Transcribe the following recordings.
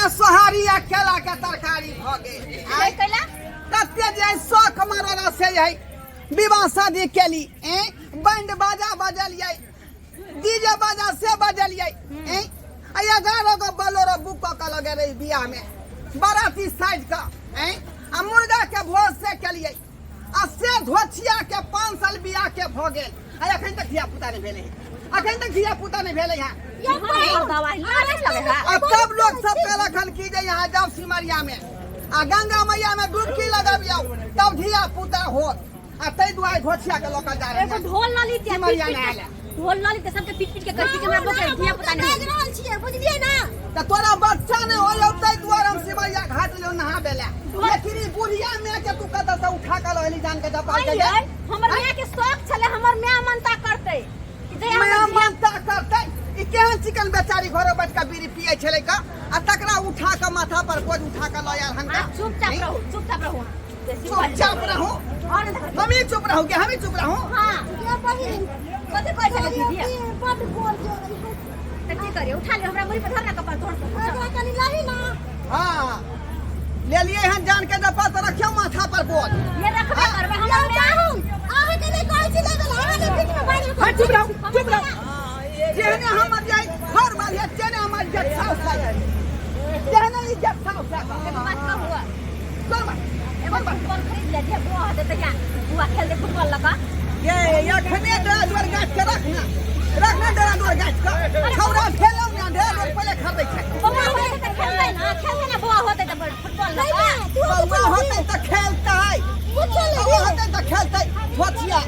सोहारी आ केला के तरकारी भऽ गेल। आँय? कैला? कते जे शौक मरल से है विवाह शादी केली, ए बैंड बाजा बजलियै, डीजे बाजा से बजलियै, ए आ 11 गो बोलेरो बुक कऽ के लगे रही बियाह में बाराती साइड का, ए आ मुर्गा के भोज से केलियै आ से धोछिया के 5 साल बियाह के भऽ गेल आ एखन तक धिया पुता नहि भेलै, एखन तक धिया पुता नहि भेलै हँ। आ तब लोग सब कहलक हन कि जे यहाँ जाउ सिमरिया में आ गंगा मैया में डुबकी लगबियौ तब धिया पुता होत, आ ताहि दुआरे घोछिया के लऽ कऽ जा रहल। एगो ढोल ल लीतियै, सिमरिया पीट पीट नहाय के लए। ढोल ल लीतियै, सबके पीट पीट के कहती कि हमरा बच्चा धिया पुता नहीं। बाजि रहल छियै, बुझलियै ना? तऽ तोरा बच्चा नहि होय ताहि दुआरे हम सिमरिया घाट ले नहाबे लए, लेकिन ई बुढ़िया माय के तू कतऽ से उठा कऽ लऽ एली जान के जपाल के? आइयै, हमर माय के शौक छलै, हमर माय मनता करतै कि जहिया माय हमर धिया मनता करतै? ई केहन चिकन बेचारी घरे बैठ कऽ बीड़ी पियै छलै का, आ तकरा उठा कऽ माथा पर बोझ उठा कऽ लऽ आयल हनका। अहाँ चुपचाप रहू, चुपचाप रहू अहाँ। बेसी चुपचाप रहू? और नहि देखै। हम ही चुप रहू के हम ही चुप रहू? हाँ। गे बहिन। कथी कहै छलै दीदी? बड गोर जोर। तऽ की करियै? उठा लियौ, हमरा मुड़ी पर धर ना कपार तोहर। एकरा कनि लही ना। हाँ, ले लिए हन जान के जपा तो रखियो माथा पर बोझ। ये रखबे करबै हमर माय। पाहुन, अहाँके नहि कहै छी लेबै लए, अहाँके बीच में बाजि हाँ, चुप रहू, चुप रहू। जेहने हमर जाय घर वाली है, तेहने हमर जेठ साउस है, तेहने ई जेठ साउस है। एगो बात कहू? कोन बात? एगो फुटबॉल खरीद ले जे बुआ होतै तहिया बुआ खेलतै फुटबॉल लऽ कऽ। ये अखने डरा दुआर गाछ के रखना, रखना डरा दुआर गाछ के। छौड़ा भेलौ ना ढेर लोग पहिले खरीदै छै। बौआ होतै तऽ खेलतै ना, खेलतै ना बौआ होतै तऽ फुटबॉल लऽ कऽ। बौआ होतै तऽ खेलतै, कुछो बौआ लेबही। होतै तऽ खेलतै। थोचिया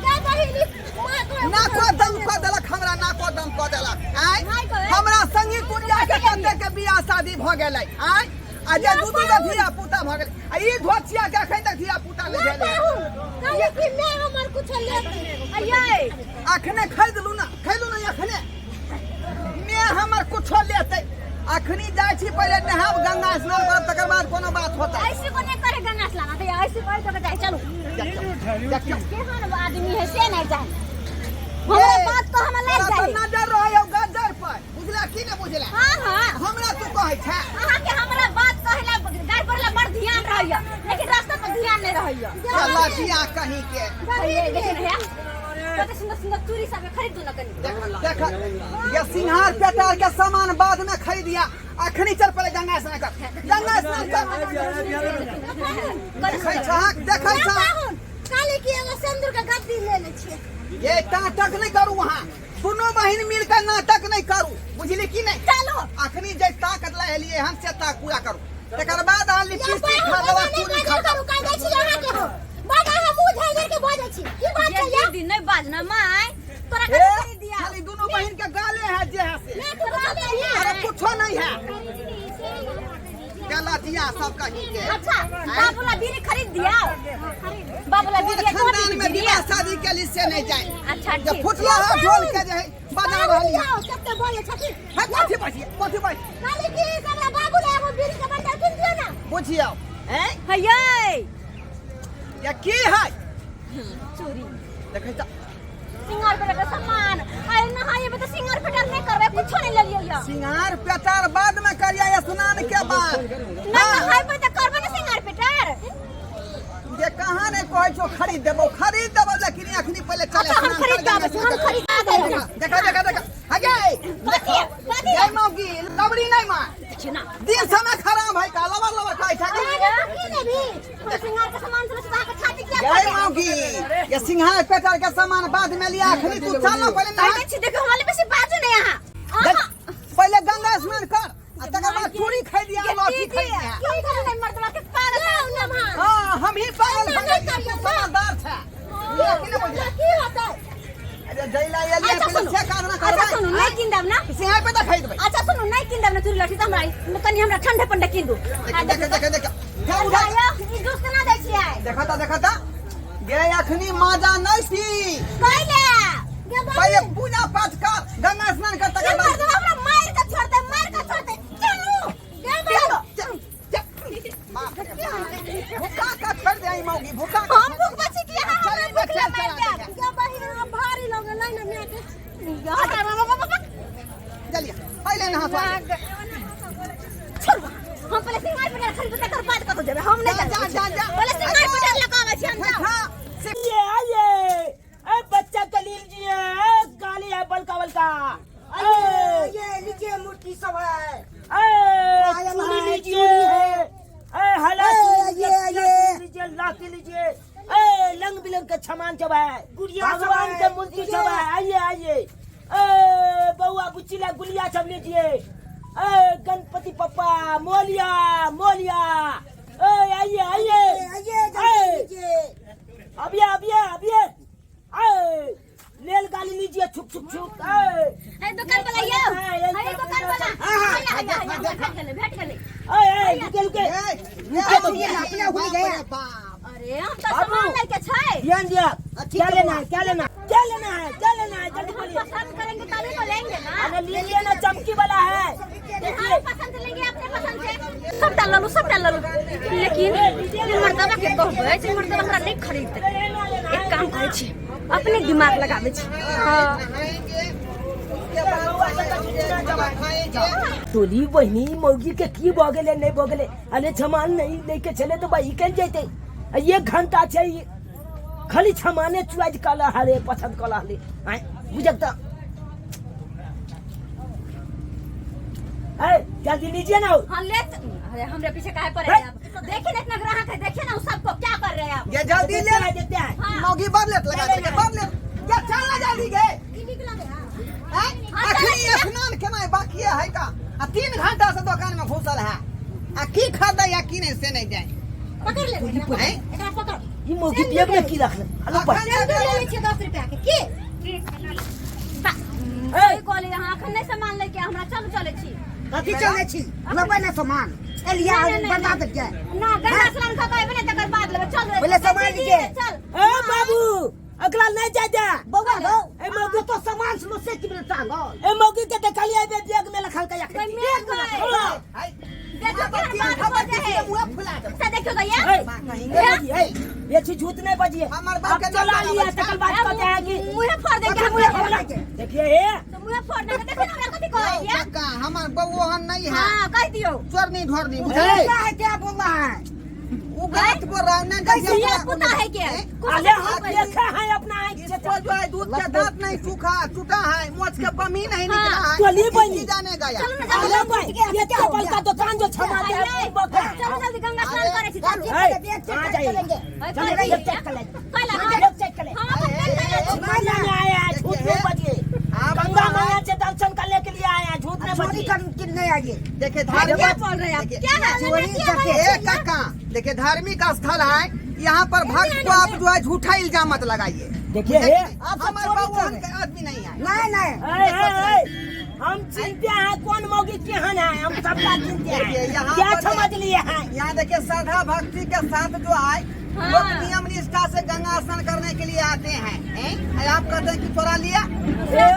गे बहिन, ई माँ कहै। नाको दम कऽ देलक हमरा, नाको दम कऽ देलक। आँय? नहि कहै। हमरा संगी कुरिया के कते के बियाह शादी भऽ गेलै, आँय, आ जे दू दू गो धिया पुता भऽ गेलै, आ ई धोचिया के एखन तक धिया पुता नहि ना भेलै। पाहुन, कहली कि मैं हमर कुछो लेतै। अइयै। अखने खरीदलू ना, खरीदलू ना अखने मे हमर कुछो लेतै। अखनी जाइ छी, पहिले नहाब, गंगा स्नान करब, तकर बाद कोनो बात होतै। ऐसे को नहीं करे गंगा स्नान तो ऐसे कर के जाए, चलू। देखियौ, देखियौ। केहन आदमी है से नहीं जाए, हमरा बात को हमरा तोरा लाग तऽ जाए। नजर रहै हौ गज्जर पर, बुझला की ने बुझला? हाँ हाँ। हमरा तू कहै छै? अहाँ के हमरा बात कहेला गाय पर बड़ ध्यान रहैया, लेकिन रास्ता पर ध्यान नहीं रहैया। चला कहीं के। ये देखिन है, कते सुंदर सुंदर चूड़ी सब है, खरीद दू ना कनी। देख देख, ये सिंहार पेटार के सामान बाद में खरीदिया, अखनी चल पड़े गंगा स्नान कर, गंगा स्नान कर। देखै छहक, देखै ना छहक। पाहुन, कहली कि एगो सिंदूर के गद्दी ले लै छियै। ये नाटक नहीं करू, वहाँ दोनों बहिन मिलकर नाटक नहीं करू, बुझली कि नहीं? चलो। अखनी जे ताकत ला एलिए हम से ताक पूरा करू, तकर बाद अहाँ या लिपस्टिक पाहुन, खरीदब, एना नहि चूड़ी बाजल खरीदब। करू, कहि दै छी अहाँके हम। बड़ अहाँ मुँह झाड़ि झाड़ि के बाजै छी। की बात जे छै या? दीदी नहीं बाजना माय तोरा ए, कथी खरीद दिया? खाली दोनों बहन के गाले है जे है से। मैं तो गाले है। अरे कुछो नहीं है, गलतिया सब कहीं के। अच्छा, बाबूला बीड़ी खरीद दिया? बाबूला कोन बीड़ी खानदान में विवाह शादी के लिए से नहीं जाए। अच्छा। जे ठीक। फुटला है ढोल के जे है बजा रहल है। यौ, कते बोलै छथिन। है, कथी बजिए, कथी बजिए? कहली कि हमरा बाबू ला एगो बीड़ी के बंडल कीन दियौ ना। बुझियौ हैं? हैयै। ये की है? चूड़ी। देखै तऽ। सिंगार पेटार के सामान। आइ नहाएबे तऽ सिंगार पेटार नहि करबै, कुछो नहि लेलियै यऽ। सिंगार पेटार बाद में करिया, स्नान के बाद। नहि नहाएबै तऽ करबै ने सिंगार पेटार। जे कहाँ नहीं कहै छौ खरीद देबो, खरीद देबो, लेकिन अखनी पहिले चल। अच्छा, हम स्नान खरीद कर, के आबै छी, हम खरीद के आबै छी। देखा देखा देखा, हगे। कथी कथी? जय मौगी लबड़ी नहीं मार। देखियौ ना। दिन समय खराब है का लबर लबर खाइ छै। की लेबही? हम सिंगार के सामान सब अहाँके छाती किया जय फाटल? मौगी, ये सिंघार पेटार के सामान बाद में लिया, अखनी तू चल ना पहिले नहा। कहै छी देखियौ, हमरा ले बेसी बाजू नहि अहाँ। देख, अहाँ पहिले गंगा स्नान कर आ तकर बाद चूड़ी खरीदिया, लहठी खरीदिया। की करू नहि मर्दवा के पागल यौ, नमहा। हाँ, हम ही पागल एना भऽ नहि गेलियै, करियौ। तू समझदार छै। की ने बुझलियै? की होतै? अरे जैला एलियै अच्छा पहिले सुनू, से काज ना अच्छा करबै। सुनू, नहि कीन देब ना? सिंघार पे तऽ खरीदबै। अच्छा सुनू, नहि कीन देब ना चूड़ी लहठी तऽ हमरा कनि हमरा ठंडे पंडे कीन दू। देख देख देख देख, फेर उठा। ई जूस केना दै छियै? देखा ता, देखा ता, गे अखनी माजा नहीं पी। कैले? गे बहिन। पहिले पूजा पाठ कर, गंगा स्नान कर, तकर ई बाद। मर्दवा हमरा मारि के छोड़तै, मारि के छोड़तै। चलू। गे बहिन। चल, चल। बाप रे बाप। भूखा का छोड़ दे आई मौगी, भूखा का। हम भूख बची कि अहाँ हमरा चल, भूख चल, ले मारि चल, देब? गे बहिन, हम भारी लगे लै ना माय के। हटा, बाबा, बाबा, बाबा। चलिए पहिले नहा धोआ ले। छोड़ू। हम पहिले सिंगार पिटार खरीद तकर बाद कतौ जेबै हम नहीं जा, जा, जा, जा। पहिले सिंगार पिटार लगाबै छी हम जाउ हाँ, से ये आइए ए बच्चा के लीजिए ए, गाली है बलका बलका ए, ये लीजिए मूर्ति सब है ए पायल चूड़ी है, लीजिए चूड़ी है। ए हला ए, चूड़ी ये, लीजिए, ये। लीजिए लाठी लीजिए ए रंग बिरंग के सामान सब है गुड़िया सब भगवान है, के मूर्ति सब है आइए आइए ए बउआ बुच्चीला गुड़िया सब लीजिए ए गणपति पप्पा मोलिया मोलिया ए आइए आइए आइए ए, लीजिए अभी अभी अभी आए लेल गाली लीजिए छुक छुक छुक आए ए दुकान वाला यौ ए दुकान वाला हैया हैया हैया भेट गेलै भेट गेलै आए आए रुके रुके ए, रुके तो अपने हुई गया अरे हम तो सामान लेके छै ध्यान दिया क्या लेना है क्या लेना क्या लेना है क्या लेना है जल्दी हम बोलिए पसंद करेंगे तभी तो लेंगे ना अरे लीजिए ना चमकी वाला है हम पसंद लेंगे अपने पसंद से सब डाल लू सब डाल लू लेकिन ई मर्दबा के कहबै जे मर्दबा हमरा नहीं खरीद एक काम करै छी अपने दिमाग लगाबै छी हाँ नहाएंगे उसके बाद खाएंगे टोली बहिनी मौगी के की भऽ गेलै नहि भऽ गेलै अरे सामान नहीं लेके चले तो भाई कल जैते आ एक घंटा छै खाली सामाने चुआज कल हले पसंद कल हले आय बुझक त ए जल्दी लीजिए ना हाँ ले अरे हमरे पीछे काहे पड़े हैं आप देखिए ना इतना ग्राहक है देखिए ना उस सबको क्या कर रहे हैं आप ये जल्दी ले देखते हैं देखते हैं हाँ। मौगी बड़ लेट लगा दे बड़ लेट ये चल ना जल्दी गे हैं? हाँ, अखनी चल। स्नान केनाइ बाकी है का आ 3 घंटा से दुकान में घुसल है आ की खरीदै या की नहीं से नहीं जाए पकड़ ले हैं? एकरा पकड़ ई मौगी बैग में की रखले अरे अखन सिंदूर ले ले छियै 10 रुपया के की ए कहली अहाँ अखन नहीं सामान लेके हमरा चलू चलै छी कथी चलै छी लेबै ना सामान एलिया नहीं, नहीं, बता नहीं। देलियै ना गंगा स्नान कऽ के एबै ने तकर बाद लेबै चल रे पहिले सामान दीदी, लीजिए। चल ए बाबू अगला नहीं जाए दे बौआ गौ ए मौगी तो सामान से से की टांगल ए मौगी के देखलिए बे बैग में रखल के कोई मेल गए हाँ। है देखो तीन केहन बात खबर बजै किसी है के मुँह फुला दे से देखियो तो ये ए, ए, ए, बेची झूठ नहीं बजिए हमर बाप अब के चला नाम लिया लगाबै तकर बाद कहते हैं कि मुँहे फोड़ देंगे हम मुँहे फोड़ देंगे। देखिए ये तो मुँहे फोड़ देंगे देखो ना हमरा कथी कहै ये काका हमर बउओ हन नहीं है हाँ कह दियो चोरनी ढोरनी बुझले क्या है क्या बोल रहा है वो गलत बोल रहा है ना कैसे ये कुत्ता है के कुछ अरे हम देखे हैं अपना आँख से इसको जो है दूध के दांत नहीं सूखा टूटा है मोच के बमी नहीं निकला है टोली बनी। किसी जाने गया चलो ना अरे चलो भाई ये चप्पल का दुकान जो छमा दे है, वो बका। चलो जल्दी गंगा स्नान करे छी चलू ए, बैग चेक आ कर जाइए। चलेंगे चलो बैग चेक कर लेंगे। कैला बैग चेक कर लेंगे। हम अपन बैग ले छी। गंगा में आया है झूठ नहीं बजिए आप गंगा मैया से दर्शन करने के लिए आया है झूठ नहीं चोरी बजिए कर के नहीं आइए देखिए क्या धार्मिक बोल रहे हैं आप देखिए, क्या है चोरी करके ए काका देखिए धार्मिक स्थल है यहाँ पर भक्त को आप जो है झूठा इल्जाम मत लगाइए देखिए हे आप सब हमारे चोरी बाबू कर हन रहे के आदमी नहीं है नहीं नहीं ए, ए, ए, हम चिंते हैं कौन मौगी केहन है हम सबका चिंते देखिए, हैं यहाँ क्या पर- समझ लिए हैं यहाँ देखिए श्रद्धा भक्ति के साथ जो है हाँ। लोग नियम निष्ठा से गंगा स्नान करने के लिए आते हैं, हैं? आप कहते हैं कि चोरा लिया ए,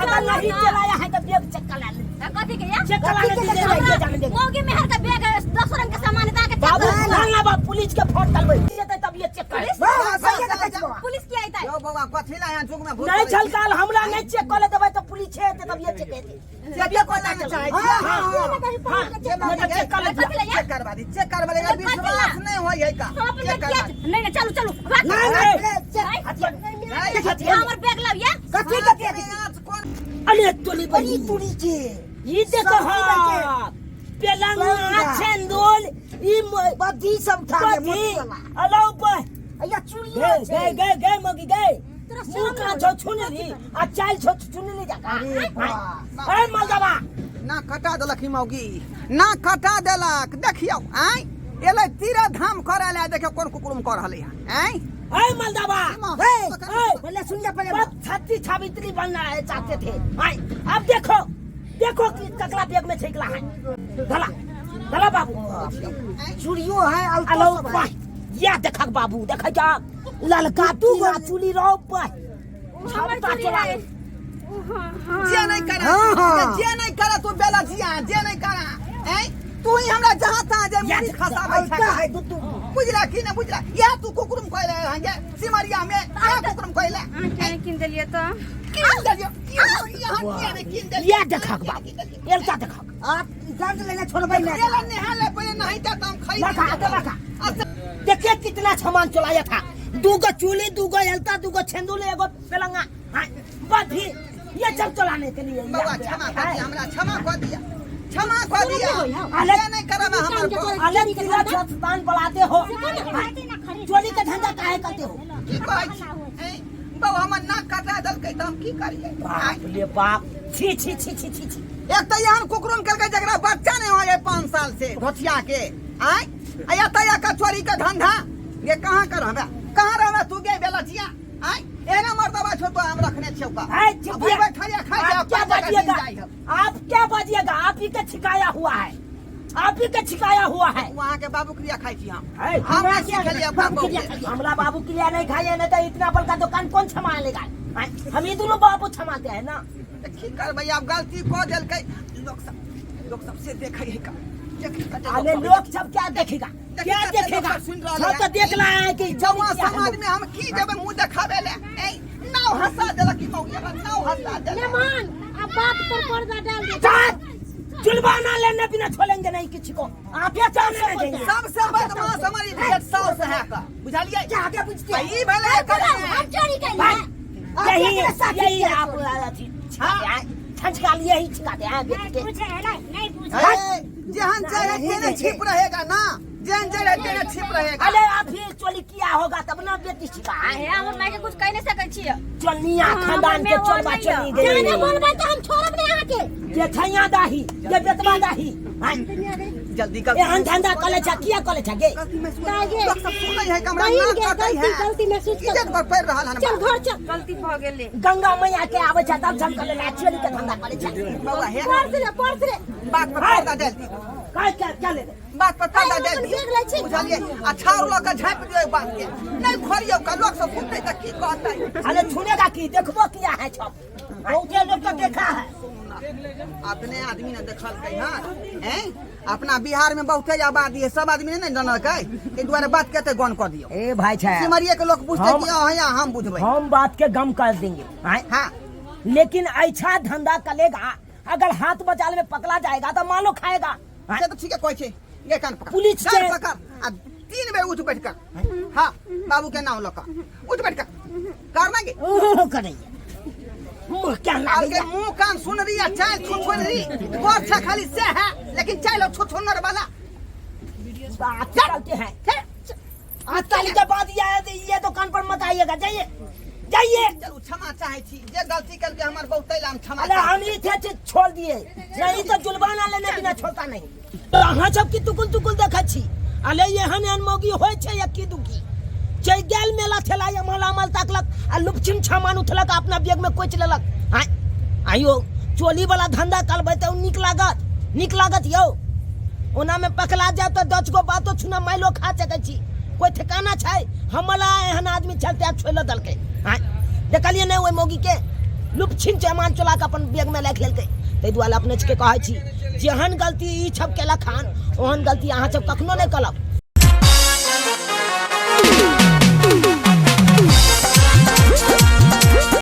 अगर नहीं चलाया है तो बैग चेक करा ले कथी के या चेक करा ले दीजिए जाइए जाने देंगे मौगी मेहर का बैग है 10 रंग के सामान है ताके बाबू चेक करू। ना बाबू पुलिस के फोन करबै जेतै तब ये चेक करे वाह, सही है कहै छी बौआ। पुलिस की आइता यो बाबा कथी ला यहाँ जुग में भूत नहीं करै छी? छलकाल हमरा नहीं चेक करे देबै तो पुलिस है तब ये चेक हेतै चेक करना चाहै छी। हाँ, हाँ, हाँ, हां नहीं तो चेक कर ले कथी ला या चेक करवा दी चेक करवा दी विश्वास नहीं होय है का हम अपन चेक बैग करवा किया नहीं नहीं चलू चलू भाग। नहीं ए, नहीं चेक दी। हमर बैग लाओ या कथी के बैग आज कोन अरे तोली बड़ी बड़ी तुरी के ई देखो सब्जी हां पेलंग पेलंगा। छेंदोल ई बद्दी सब खा ले कथी मोती वाला अलाउ पर अया चूड़ी गए गए गए गए मगी गए तोरा मुंह शरम का ना छो छुने ली आ चाल छो छुने ली जाका अरे बाप। ए मलदवा ना कटा देलक ई मौगी ना कटा देलक देखियौ आँय एलै तीरथ धाम करे ला देखियौ कोन कुकुरुम कर रहलै हन आँय ए मलदवा ए, ए, पहले सुन ले पहले बस छत्ती छावित्री बनना है चाहते थे आए अब देखो देखो कि ककला बैग में छिकला है धला धला बाबू चूड़ियो है अलतो अलो सब है वाह या देखक बाबू देख जा ललका पीला चूड़ी रो पर हमर छमता चूड़ी चोरा है। जे नहीं करा हाँ, हाँ। जे नहीं करा तू बेला जिया जे नहीं करा आँय तू ही हमरा जहाँ तहाँ जे मुड़ी खसाबै अलता छै है दू दू बुझला कि नहीं बुझला या तू कुकुरुम कहले हन जे सिमरिया में या कुकुरुम कहले अहाँ किन देलियै तऽ किन देलियो यहाँ यहाँ किया नहीं किन देलियो या देखक बाबू एलका देखक आप दर्द लेने छोड़बै नहीं। ये ला नहा ले पहिले, नहीं त हम खरीद रखा आगे रखा। देखिए कितना सामान चलाया था, दूगो चूली, दूगो एलता, दूगो छेंदुल, एगो पेलंगा। हाँ, बस भी ये सब चलाने के लिए बउआ क्षमा कर दिया, हमरा क्षमा कर दिया, क्षमा कर दिया। अरे ये नहीं करब हमर बउआ। अलग तिलक स्थान बढ़ाते हो, हाँ, चोरी का धंधा काहे करते हो? की कहै छी? ऐं, बउआ हमर नाक कटा देलकै त हम की करियै? बाप रे बाप, छी छी छी छी छी छी। एक तऽ एहन कुकरुम केलकै जकरा बच्चा नहि होय 5 साल से घोचिया के आय आ एतऽ या चोरी के धंधा ये कहाँ कर हमरा, कहाँ रहबे तू गे बेलचिया? आय एहना मर्दबा छौ तो हम रखने छियौ का। आय, चुप भाई बैठल या खाइ जा, आप क्या पाँच जगह दिन बाजिएगा? जाइ हम। आप क्या बाजिएगा? आप ही के छिकाया हुआ है, आप ही के छिकाया हुआ है। वहाँ के बाबू क्रिया खाइ छी हम। है, हम नहीं सिखलियै अपना बाबू बहू के के। लिए, हमरा बाबू के लिए नहीं खाइए, नहीं तो इतना बड़का दुकान कौन संभालेगा? हम ही दोनों बाबू संभालते हैं ना। तऽ की करबै आब, गलती कऽ देलकै। लोक सब, लोक सब से देखै है का, देखी कते लोक अरे सब। लोग सब क्या देखेगा? देखी क्या कते लोक देखेगा? सब सुन रहल सब है। तो देख रहा है कि जौआ क्या है समाज लोग। में हम की जेबै मुंह देखाबै ले? ऐ नाव हंसा देलक ई मौगिया, नाव हंसा देलक। मेहमान, अब बात पर पर्दा डाल दे। साथ जुर्माना लेने बिना छोड़ेंगे नहीं किसी को। आप ये चाहने नहीं देंगे। सबसे बदमाश हमर ई भेट साउस है का, बुझलियै? क्या आगे बुझते आ हैं? ई भेलै एकर हम चोरी कैलियै। भाई, यही यही आप छंचका लिए ही छिकाते हैं बेटी नहीं के। पूछे है ना, नहीं पूछे। ए, जेहन चाहे तेने छिप रहेगा ना, जेहन चाहे तेने छिप रहेगा। अरे आप ही चोरी किया होगा तब ना बेटी छिका है। हे, हमर माय के कुछ कहि नहि सकै छियै। चलनिया हाँ, खानदान के हमर चोरबा माय चलनी नहीं गई। जाने बोलबै तऽ हम छोड़ब नहि अहाँके। ये छैया दाही, ये बेतवा दाही। हाँ, जल्दी गलती एहन धंधा कले छा, किया कले छा गे? गलती महसूस दागे। लोक सब सुनै है, कमरा बहिन ना गे, कटै गलती है। गलती महसूस कर। इज्जत पर पड़ि रहल हन। चल घर चल। गलती भऽ गेलै। गंगा मैया के आवे छा तब झम कले ला, चोरी के धंधा कले छा। बउआ हे, पर्स रे, पर्स रे। बात पर पर्दा डालि दियौ। का क्या क्या ले ले? बात पर पर्दा अरे, डालि अपन दियौ, देख लै छी। बुझलियै? आ छाउर लऽ कऽ झाँपि दियौ बात के, नहि खोलियौ का, लोक सब सुनतै तऽ की कहतै? अरे छुनेगा की, देखबो किया है छप, बहुते लोग तो देखा है। अपने आदमी ने देखलकै हन। हैं, अपना बिहार में बहुते आबादी है, सब आदमी ने जानलकै, एहि दुआरे बात के गन कऽ दियौ। ए भाई साहब, सिमरिये के लोग बुझतै कि अहाँ या हम बुझबै। हम बात के गम कर देंगे। आय? हाँ। लेकिन ऐसा धंधा करेगा, अगर हाथ बचाल में पकड़ा जाएगा तो मालो खाएगा। आय? से तऽ ठीके कहै छै। ये कान पकड़, पुलिस कान के- पकड़ आ 3 बेर उठ बैठ कर। हाँ, बाबू के नाम लऽ कऽ उठ बैठ कर कर ना गे। ओहो करैया मुँह क्या आर लागैया। के मुंह कान सुन रही है, चाय छुछुन रही गोर छा खाली से है, लेकिन चाय लोग छुछुनर वाला बात चलते हैं। आज ताली के बाद ये दुकान पर मत आइएगा, जाइए जाइए। चलू, क्षमा चाहे छी जे गलती करके हमर बहुत हम क्षमा अरे चाहै हम ही थे जे छोड़ दिए, नहीं तो जुर्माना लेने बिना छोड़ता नहीं। तो अहाँ सब की तुकुल तुकुल देखै छी। अरे एहन एहन मौगी होइ छै यक्की दुक्की, चलि गेल मेला ठेला एमहर आमल ताकलक आ लुपछिन सामान उठलक आ अपना बैग में कोचि लेलक। आँय आइयो चोली वाला धंधा करबै तऽ नीक लागत, नीक लागत यौ। ओना में पकड़ा जाए तऽ 10 गो बातो छुना माइलो खा सकै छी, कोई ठिकाना छै? हमला एहन आदमी चलते आब छोड़ि देलकै। आँय देखलियै नहि ओहि मौगी के लुपछिन सामान चोला के अपन बैग में राखि लेलकै। ताहि दुआरे अपने सबके कहै छी, जेहन गलती ई सब केलक हन ओहन गलती अहाँ सब कखनो नहि करब।